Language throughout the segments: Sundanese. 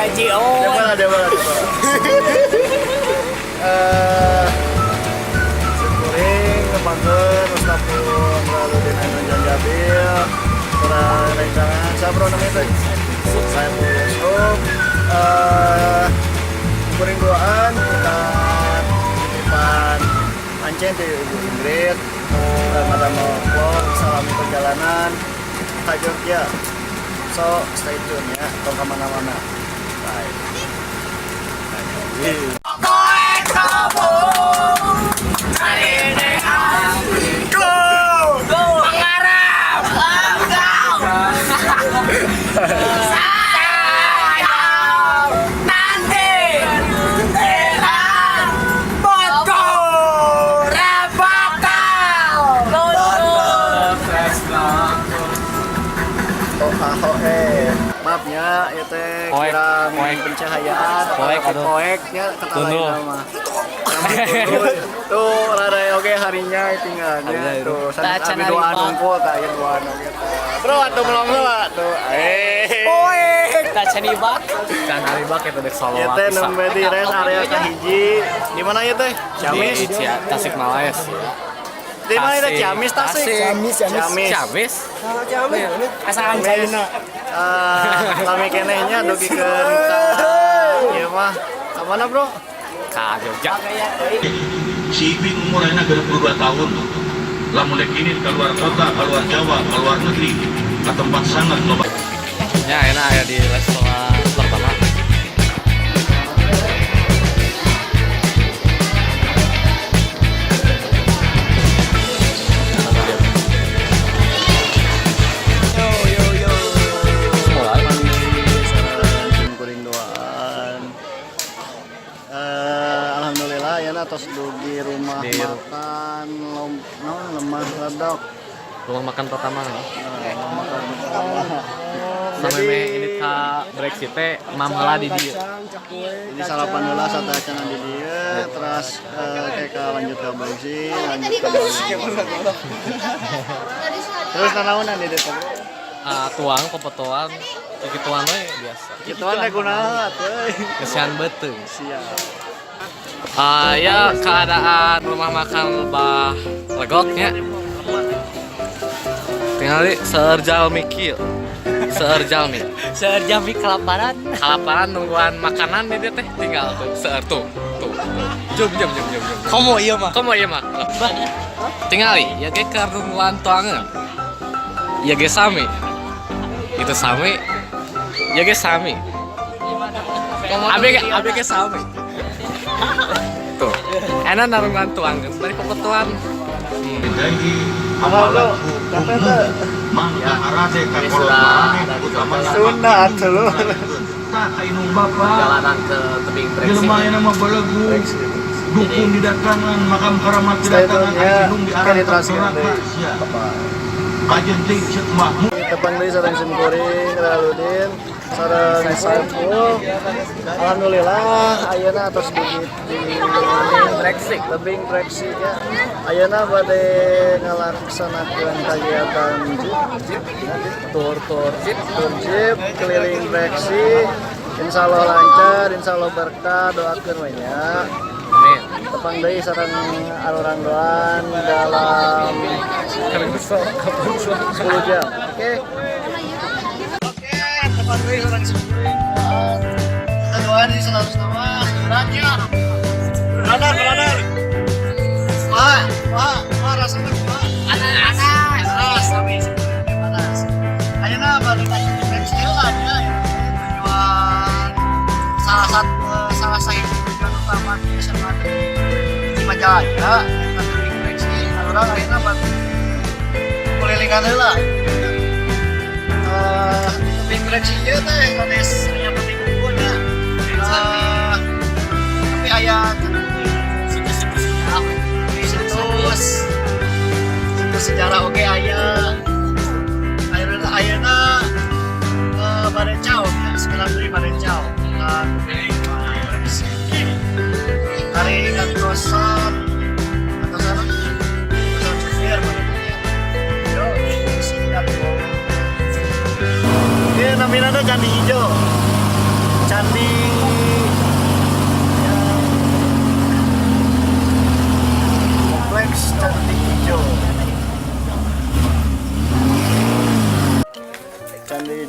Gaji oh. Dia mana, dia mana, dia mana. Simkuring tepangkeun Ustapun lalu dina Janjabil kurang rencangan siapa, bro, namanya teh saya Yusuf. Kuring duaan kita titipan ancen ti Ibu Ingrid dan mau vlog salami perjalanan ke Jogja, so stay tune ya, tong kemana-mana. Bye. Bye. Go! Pengarap. Go. Sayang nanti botko bakal. Oh, ah, eh. Maafnya, ya teh Poek, kurang poek. Pencahayaan, Poek, atau aduh. Poeknya kata lain Tunduk. Nama. Tuh, rada oke harinya tinggalnya Harinya itu. tuh. Sanes Tacan abi doa hari, Pak. nungkul tah ieu doa oge tah. Bro, atuh melong heula tuh. Eh. Tacan ibak. Can ari bak eta dek solo. Ieu teh nembe di rest area kahiji. Di mana ieu teh? Ciamis. Di Tasikmalaya sih. Di mana itu? Tasik. Ciamis, Tasik. Tasik. Ciamis, Ciamis. Ciamis. Asakan China. Ah, lami kenehnya dugikeun ka ieu mah. Ka mana, Bro? Ka Jogja. Si Ibing umurnya 62 tahun. Lamun dek ini keluar kota, keluar Jawa, keluar negeri, ke tempat sangat loba. Ya enak ya di restoran pertama. Yo yo yo. Mulai. Sareng kuring doaan. Alhamdulillah ya tos dugi rumah makan lom, naon, lemah ledok. Rumah makan pertama. Nah, rumah makan pertama. Sampai me ini ka Brexit teh mam heula di dieu. Jadi salapan heula sateuacan di dieu, terus kayak ka lanjut ke Brexit, lanjut ke Brexit. Terus nanaonan di dieu teh? Ah, tuang popotoan kikituan we biasa. Kituan teh kunaon atuh? Kesian beuteung. Siap. Ah, ya keadaan rumah makan Lebah Legoknya. Tinggal di seueur jalmi kieu. Seueur jalmi. Seueur jalmi kelaparan. Kalaparan nungguan makanan di dieu teh tinggal tuh seueur tuh tuh. Tuh. Jom jom jom jom jom. Komo ieu mah. Komo ieu mah. Tingali, ya ge keur nungguan tuangeun. Ya ge sami. Itu sami. Ya ge sami. Abi ge abi ge sami. Tuh. Enak narungan tuangeun bari popotoan. Jadi Apa, Bro? Capek tuh? Mangga arade ka Ini kolot sudah marane ada di utamana Sunda atuh lu. Tah ka bapa. Perjalanan ke tebing Breksi. Jelema ayeuna mah belegu. Dukun didatangan, makam keramat Stay tune didatangan, ya. indung Oke diarang diteruskan doraka deui. sia. Bye. Kajen teh ceuk mahmud. Tepang deui sareng simkuring Raludin sareng Saiful. Alhamdulillah ayeuna atos dugi di Breksi. Tebing Breksi ya. Ayeuna bade ngalaksanakeun kegiatan jeep, Tur-tur jeep. Tur jeep keliling Breksi. Insya Allah lancar, insya Allah berkah, doakeun we nya. Amin. Tepang deui sareng arurang doan dalam 10 jam. Oke. Oke, tepang deui sareng simkuring doan. Kita doan di selalu sama sebenarnya. Brother, brother. Wah, wah, wah rasanya wah. Panas. Panas, sami sebenarnya panas. Ayeuna bade ka Breksi heula nya, ya, tujuan salah satu salah satu tujuan utama di SMA di Majalaya eta tebing Breksi. Urang ayeuna bade kelilingan heula. Tebing Breksi ieu teh sanes aya tebing unggul nya. Tapi aya Situs-situs sejarah. Situs situs sejarah oge aya. Ayeuna ayeuna bade cau ya, sekarang beri bade cau ka tebing Breksi. Hari ngantosan ngantosan ngantosan supir pada. Yo, siap. Ini namanya tuh Candi Hijau. Candi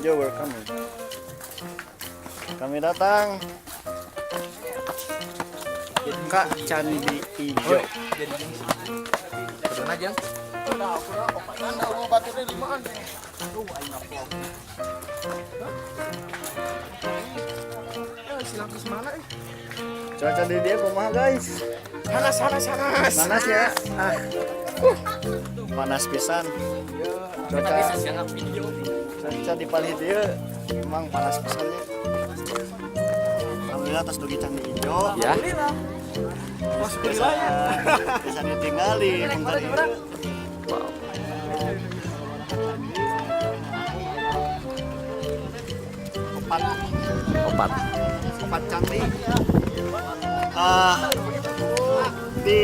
Ijo, we're coming. Kami datang ke Candi Ijo. Kuduna jang. Cuaca di dia kumaha, guys? Panas, panas, panas. Panas ya? Ah. Panas pisan. Cuaca cuaca di palih dieu emang panas pisan ya. Alhamdulillah atas dugi Candi Ijo. Ya. Bisa, bisa ditinggali bentar ieu. Wow. Opat, Opat. opat candi. Ah, di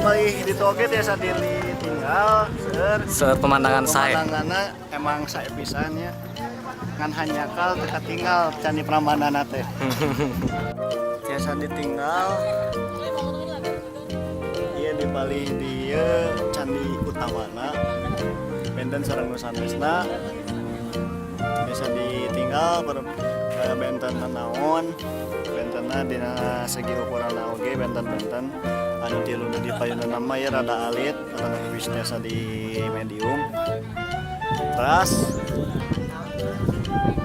palih ditu oge tiasa ditinggal seueur. Seueur pemandangan sae. Pemandanganna emang sae pisan ya. Ngan hanjakal teu katinggal Candi Prambanan teh. Tiasa ditinggal. Ieu di palih dieu candi utamana. Benten sareng nu sanesna. Bisa ditinggal benten naon. Bentenna dina segi ukuran oge benten-benten anu tilu nu di payunan mah ya rada alit, rada bisa tiasa di medium. Terus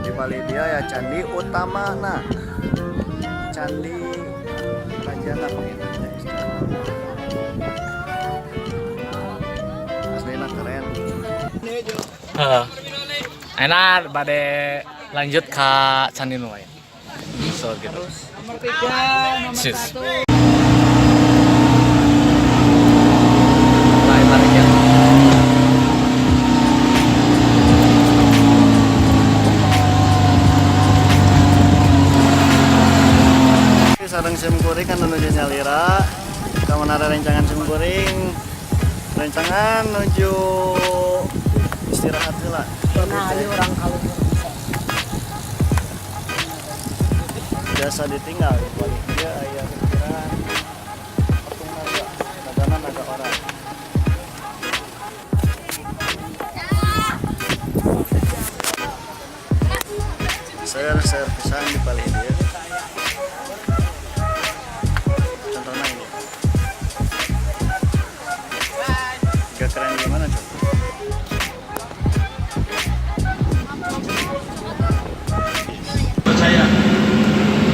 di palih dieu ya candi utamana. Candi Rajana panginten. Aslina keren. Heeh. Enak bade lanjut ke Candi nu lain. So gitu. Nomor 3, nomor Sis. 1. Mulai tarik ya. Sareng sim kuring kan menuju nyalira. Kamana rencangan sim kuring? Rencangan menuju istirahat heula. Nah, ini orang kalau Biasa ditinggal di palih dieu aya ukiran patung naga, nagana naga orang. Seueur-seueur pisan di palih dieu. Contohnya ini. Gak keren gimana coba? Percaya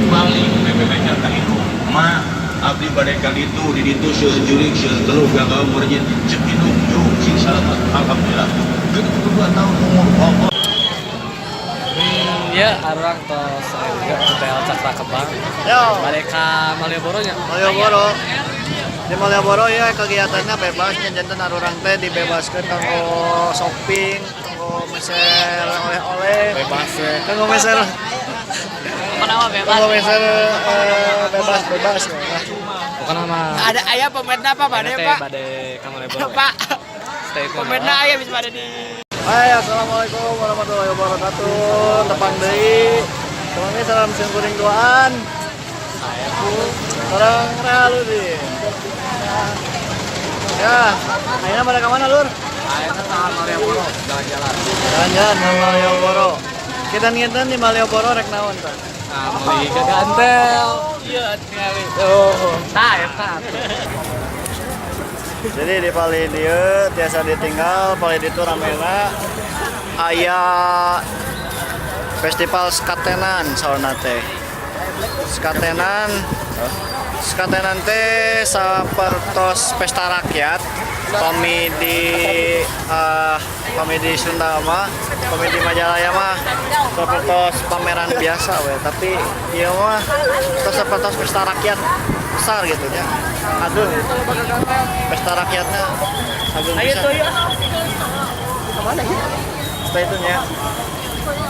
paling BPP ka indung ma abdi bade ka ditu di ditu seueur jurig, seueur teluh, gagal murjin cek indung juk sing salamet. Alhamdulillah 72 tahun umur oh. Ya, arurang tos juga Hotel Cakra Kembang. Yo. Bade ka Malioboro nya. Malioboro. Di Malioboro ya kegiatannya bebas nya, janten arurang teh dibebaskeun kanggo shopping, kanggo meser oleh-oleh, Bebas ya. Kanggo meser Kenapa bebas? kanggo meser bebas-bebas ya. Bukan nama. Ada ayah pemerintah apa bade, Teh Pak? bade ka Malioboro. Pak, Stay tune. pemerintah ayah bisa bade di Hai, assalamualaikum warahmatullahi wabarakatuh. Tepang deui. Tepang deui salam sim kuring duaan. Saya pun Sareng Realudin. Ya, ayeuna pada ka mana, Lur? Ayo ke Malioboro jalan-jalan. Jalan-jalan ke Malioboro. Kita nginten di Malioboro rek naon tah? Nah, beli gagantel. Iya, tinggali. Oh, tah eta. Jadi di palih dieu tiasa ditinggal, palih ditu ramena aya festival Sekatenan saurna teh. Sekatenan Sekatenan teh sapertos pesta rakyat pami di Sunda mah, pami di Majalaya mah sapertos pameran biasa we, tapi ieu mah tos sapertos pesta rakyat besar gitu ya. Aduh, pesta rakyatnya agung pisan. Setelah itu ya.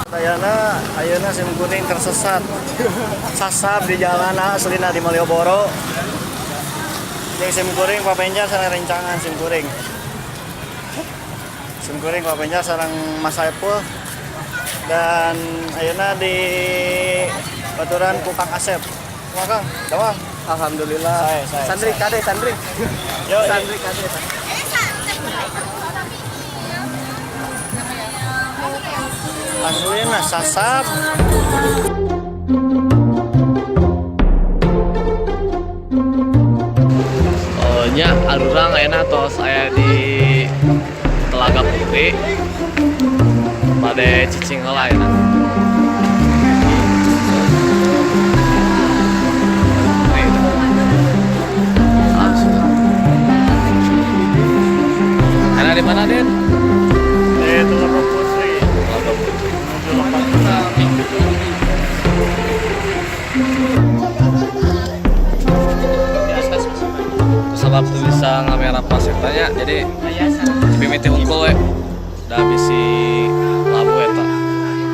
Ayeuna ayeuna sim kuring tersesat. Sasab di jalan aslina di Malioboro. Jeung sim kuring papencar sareng rencangan sim kuring. Sim kuring papencar sareng Mas Saipul dan ayeuna di baturan ku Kang Asep. Kumaha Kang? Damang? Alhamdulillah. Saya, saya. Sandri kade, Sandri. Yo, Sandri kade. Aslina sasap. Oh nya arurang ayeuna tos aya di Telaga Putri. Bade cicing heula ayeuna. Nih, langsung. Ayeuna di mana, Den? Di Telaga Putri. Telaga Putri. Menuju Lepat. Sabab tuh bisa ngamera pas eta nya, jadi mimiti hungkul we da bisi labu eta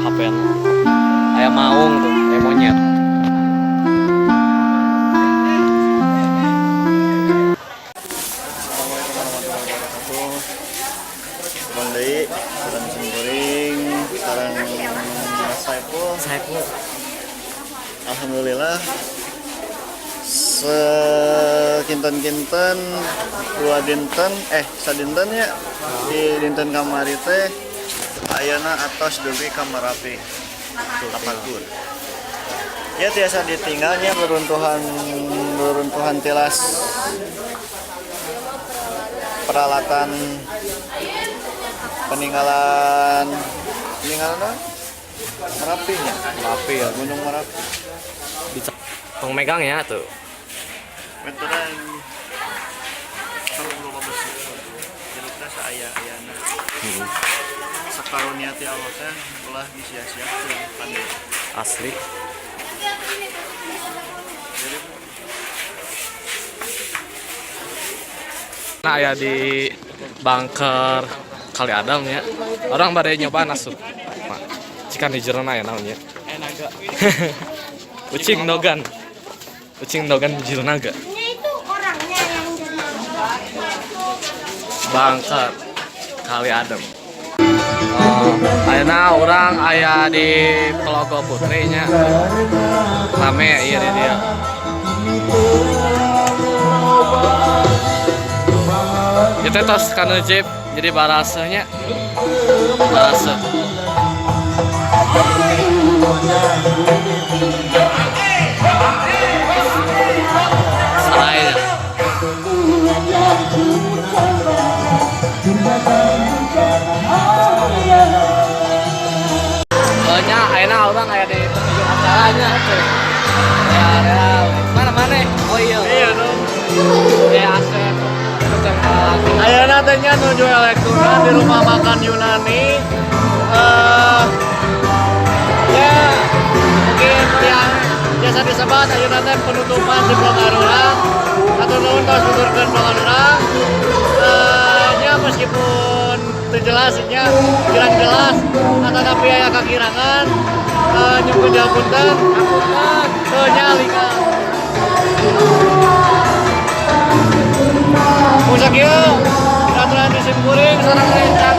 HP na aya maung tuh, aya monyet. Assalamualaikum warahmatullahi wabarakatuh. Bang Deui, sareng simkuring, sareng Mas Saipul. Saipul. Alhamdulillah sekinten-kinten dua dinten, eh, sadinten ya, di dinten kamari teh ayeuna atos dugi ka Merapi Tapakur ya. Tiasa ditinggalnya beruntuhan beruntuhan tilas peralatan peninggalan peninggalan apa? Merapi nya. Merapi ya. Gunung Merapi. Tong megang ya tuh. Veteran kalau loba besi jerukna saaya ayana. Sakarunia ti Allah teh ulah disia-siakeun pande. Asli. Jadi Nah, aya di bunker Kali Adam ya. Urang bade nyoba asup. Mak, cikan di jerona ya naon ya. Ucing dogan. Ucing dogan di naga. Itu orangnya yang jadi Bunker Kali Adem. Oh, ayeuna urang aya di Telaga Putri nya. Rame iya di dia. Itu tos kanu jeep jadi baraseuh nya. Baraseuh. Sarai. Oh nya, ayeuna urang aya di penghujung acaranya tuh. Ya, ya, mana mana? Oh iya. Iya dong. Ya Asep. Itu teh lagu. Ayeuna teh nya nuju elektoran di rumah makan Yunani. Eh ya, mungkin yang biasa disebut ayeuna teh penutupan di vlog urang. Hatur nuhun tos nuturkeun vlog urang. Eh nya, meskipun teu jelas nya, kurang jelas atau tapi aya kakirangan, eh, nyuhunkeun dihapunten. Hapunten. Teu nya lika. Mung sakieu aturan di simkuring sareng.